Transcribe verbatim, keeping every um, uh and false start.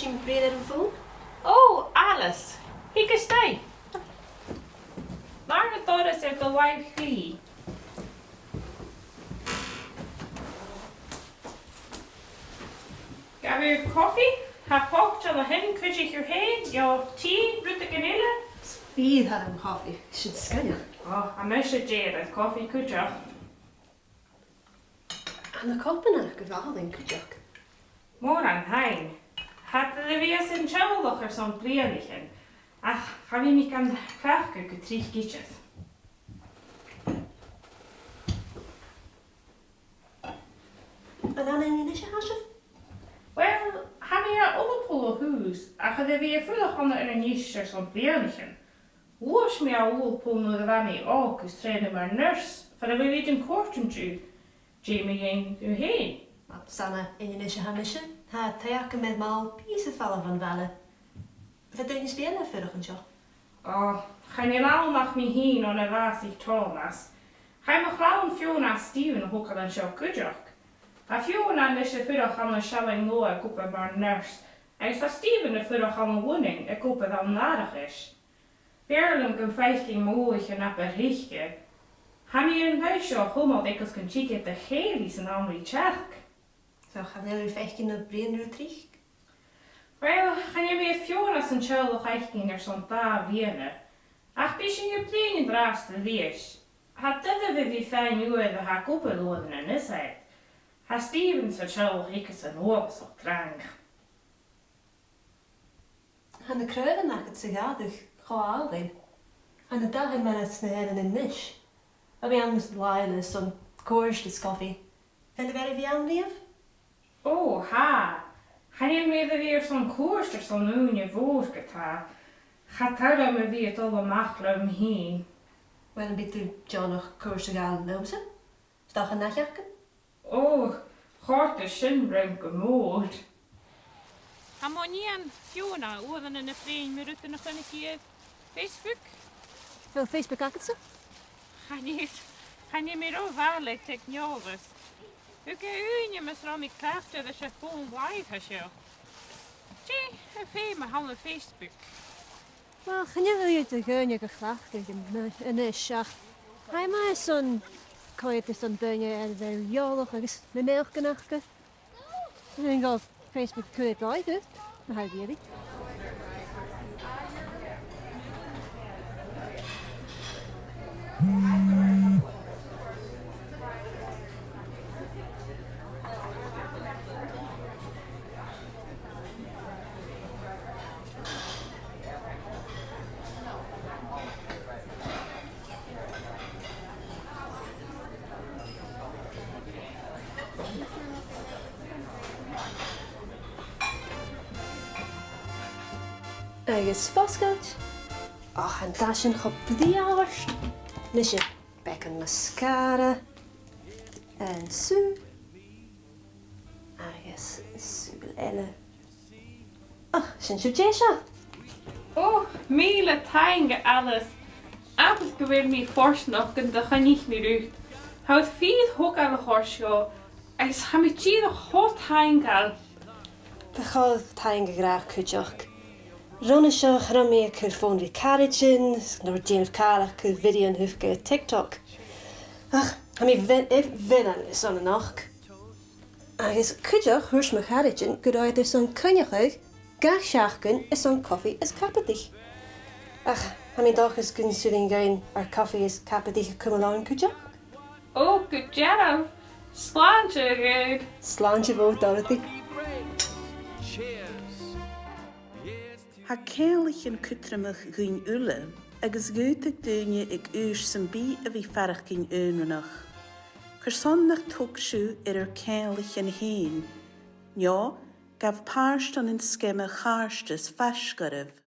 Sinn a' bruidhinn air a' fòn? Ò, Alice! Thig a-steach! Mar an doras air do làimh chlì. Gabh cofaidh? Tha poit ann a shin cuideachd dhut fhèin, no tì, rudeigin eile? 'S fìor thoil leam cofaidh, sin sgoinneil. Ò, tha mise deiseil air cofaidh cuideachd. An e copanan a th' agaibh cuideachd? Mòran taing. Tha iad air a bhith san teaghlach airson bliadhnaichean, ach cha bhi mi gam chleachdadh gu tric idir. An ann a-nis a tha sibh? Uill, tha mi à Ulapul o thùs, ach air a bhith a' fuireach ann a Inbhir Nis airson bliadhnaichean. Ghluais mi à Ulapul nuair a bha mi òg agus trèanainn mar nurse, far a bheil iad a' còrdadh rium. Dè mu dheidhinn thu fhèin? Uill, 's ann à Inbhir Nis a tha mise. Tha taigh agam air màl pìos air falbh bhon bhaile. Am faod duine sam bith eile fuireach an seo? Ò, chan eil ann ach mi fhìn on a bhàsaich Tòmas. Chaidh mo chlann Fiona is Stephen a thogail an seo cuideachd. Tha Fiona a-nis a' fuireach ann an Sealainn Nuadh ag obair mar nurse, agus tha Stephen a' fuireach ann an Lunnainn ag obair ann an Arachis. B' fheàrr leam gum faiceadh mo mhàthair an obair aice. Tha mi air an taigh seo a chumail agus gun tig iad a chèilidh san àm ri teachd. So, chan eil thu a' faicinn no bruidhinn riutha tric? Uill, chan eil mi air Fiona san teaghlach fhaicinn airson dà bhliadhna, ach bidh sinn a' bruidhinn an-dràsta a-rithist. Tha e doirbh a bhith a' faighinn uair a tha e ag obair uaireannan, is e. Tha Stephen san teaghlach aigesan uabhasach trang. Tha na craobhan agad sa Ghàidhlig cho àlainn. Tha na dathan mar as na h-eileanan a-nis. Bha mi ann anns na làithean airson cuairt is cofaidh. A bheil thu air a bhith ann riamh? Ò, tha. Chan eil mi air a bhith airson cuairt airson ùine mhòr ge-tà. Cha toil leam a bhith a' dol a-mach leam fhìn. Uill, am bi thu deònach cuairt a ghabhail leamsa? 'S dòcha an ath-sheachdain? Ò, chòrdadh sin rium gu mòr. Tha mo nighean Fiona uaireannan a' bruidhinn mu rudan a chunnaic i air Facebook. A bheil Facebook agadsa? Chan eil, chan eil mi ro mhath le teicneòlas. Thug e ùine mus robh mi cleachdte leis a' fòn-làimhe seo. Dè am feum a th' ann am Facebook? Uill, chan eil uiread de dhaoine ga chleachdadh a-nis, ach tha e math airson coimhead airson daoine air a bheil eòlach agus na naidheachdan aca. An gabh Facebook cuireadh dòigh dhut, ma tha thu ag iarraidh? Agus fosgailt. Och, an dath sin cho brèagha ort. Nise, beagan mascara. An sùil. Agus an sùil eile. Och, sin sibh deiseil. Ò, mìle taing, Alice. Abair gu bheil mi fortanach gun do choinnich mi riut. Tha thu fìor thogail a thoirt seo, agus tha mi dìreach cho taingeil. Tha e cho taingeil a ràdh cuideachd. Roimhe seo cha robh mi a' cur fòn ri caraidean, no a' dèanamh càil ach cur bhideothan thugainn air TikTok. Ach, tha mi a' bhi-, a' bhith airson a-nochd. Agus cuideachd, thuirt mo charaidean gun robh iad airson coinneachadh gach seachdain airson cofaidh is cabadaich. Ach, tha mi an dòchas gun urrainn dhuinn ar cofaidh is cabadaich a chumail ann cuideachd. Ò, gu dearbh. Slàinte, a Dhòraidh. Slàinte mhòr, Dorothy. Tha ceanglaichean cudromach dhuinn uile, agus dh'fhaodadh daoine aig aois sam bith a bhith a' faireachdainn aonranach. Carson nach tog sibh air ur ceanglaichean fhèin? No gabh pàirt ann an sgeama chàirdeas faisg oirbh.